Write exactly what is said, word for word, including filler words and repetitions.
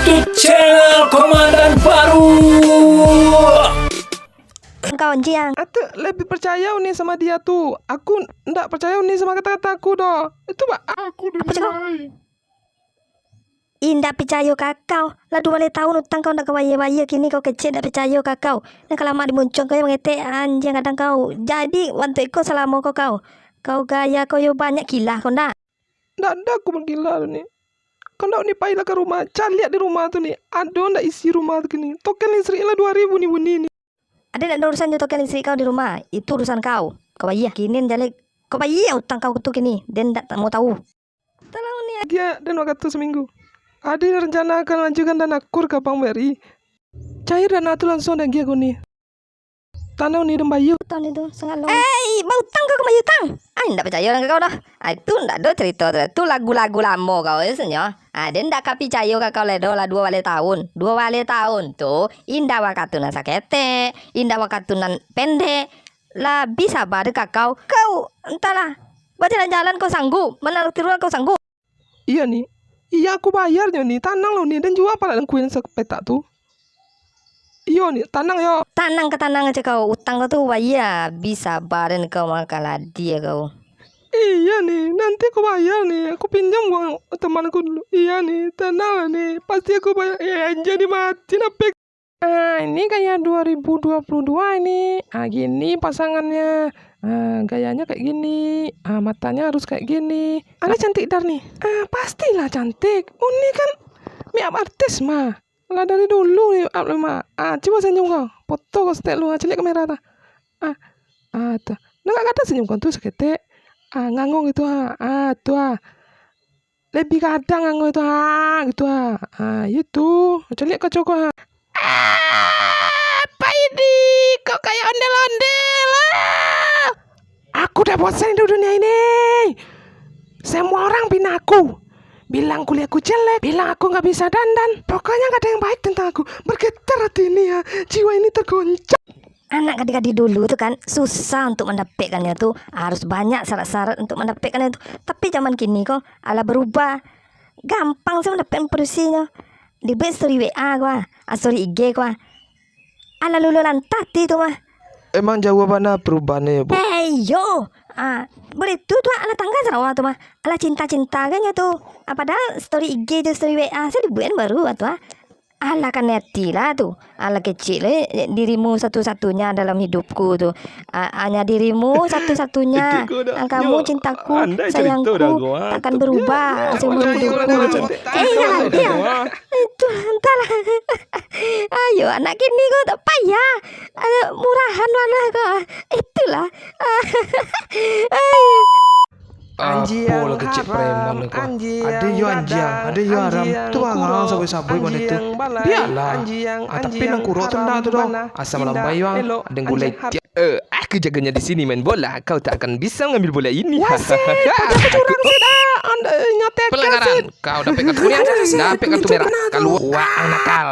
Kecil Komandan Baru. Kau, Jiang. Aku lebih percaya ni sama dia tu. Aku ndak percaya ni sama kata-kata aku doh. Itu, Pak. Aku Apa cakap? Indak picayo ka kau. Lah duo baleh taun utang kau ndak ka bayia-bayia, kini kau kecek ndak picayo ka kau. Nan ka lamak di muncuang kau yang mangetek anjiang gadang kau. Jadi, wantuak iko salamo ko kau. Kau gaya kau yo banyak kilah kau ndak? Ndak ado aku bagila ni. Kau ndak ni pailah ka rumah, caliak di rumah tu ni. Ado ndak isi rumah tu kini. Token listrik lah duo hari bunyi-bunyi ni. Ade ndak ado urusan jo token listrik kau di rumah. Itu urusan kau. Kau bayia. Kini jaleh kau bayia utang kau tu kini. Den ndak mau tahu. Tolong ni. Agiah dana wakatu saminggu. Ade rencana akan ajukan dana kur ka Bank B R I. Cair dana tu langsuang diagiah ko ni. Tanang ni den bayia. Utang ni tu sangat lo. Eh, bautang kau ka bayia utang? Ai, ndak picayo urang ka kau doh. Ai, tu ndak ado carito tu. Tu lagu-lagu lamo kau rasonyo. Ah, den ndak ka picayo ka kau lai doh lah duo baleh taun. Duo baleh taun tu indak wakatu nan saketek, indak wakatu nan pendek. Labiah saba dek ka kau. Kau, antahlah. Bajalan-jalan kau sanggup, manaruih tiruan kau sanggup. Iyo ni. Iyo, aku bayar nyo ni. Tanang lo ni. Den jua palak den kuin sapetak tu. Iyo ni, tanang yo. Tanang ka tanang aja kau. Utang kau tu bayia. Labiah saba den kau makan ladiah kau. Iyo ni, nanti aku bayar ni. Aku pinjam uang teman aku dulu. Iyo ni, tanang lah ni. Pasti aku bayar. Eh, anjing ni mati napek. Ah, ini gaya dua ribu dua puluh dua ini. Ah, gini pasangannya. Ah, gayanya kayak gini. Ah, matanya harus kayak gini. Alah cantik dar ni. Ah, pastilah cantik. Uni kan make up artis mah. Lah dari dulu make up mah. Ah, cuba senyum kau. Foto kau stek lu, ah, caliak kamera tu. Ah, ah, tu. Nak kata senyum kau tu saketek. Ah, ngangung gitu, ah. Ah, tu, ah. Lebih gadang anggo tu, ha, gitu, ha. Ha, iyo tu. Caliak kaco ko, ha. Apa ini? Kok kayak ondel-ondel, ah? Aku dah bosan hidup dunia ini. Semua orang bina aku. Bilang kuliahku jelek, bilang aku nggak bisa dandan. Pokoknya nggak ada yang baik tentang aku. Bergetar hati ini, ya. Jiwa ini tergoncang. Anak gadih-gadih dulu tu kan, susah untuk mandapekkannyo tu, harus banyak syarat-syarat untuk mandapekkannyo tu. Tapi zaman kini ko, alah berubah. Gampang se mandapek produsinyo. Dibuek story W A ko ah, ah, story I G ko ah. Alah luluah lantak ti tu mah. Emang jauah bana perubahannyo, Bu? Eh, iyo. Ah, buliah tu, tu alah tangga sarawak tu mah. Alah cinta-cinta kan nyo tu. Ah, padahal story I G jo story W A se dibuek baru ah tu ah. Alah kanai ati lah tu. Alah kecek lah dirimu satu-satunya dalam hidupku tu. Ah, hanya dirimu satu-satunya. Etik ko dah. Ah, kamu cintaku, sayangku, takkan berubah seumur hidupku, cek. Eh, ingat hati ah. Itu, entahlah. Ayo, anak kini ko tak payah. Ayo, murahan malah ko. Itulah. Apo lah kecek preman ko. Ado yo anjiang, ado yo haram. Tu barang saboi-saboi model tu. Bialah. Ah, tapi nan kurok tu ndak tu doh. Asam lambai yo, ado gulai. Eh, aku jagonyo di sini main bola. Kau tak akan bisa ngambil bola ini. Wah, set. Pajak curang, set. Ah, anda nyotek, pelanggaran. Kau dapek kartu kuning, dapek kartu merah. Kaluar, wah, nakal.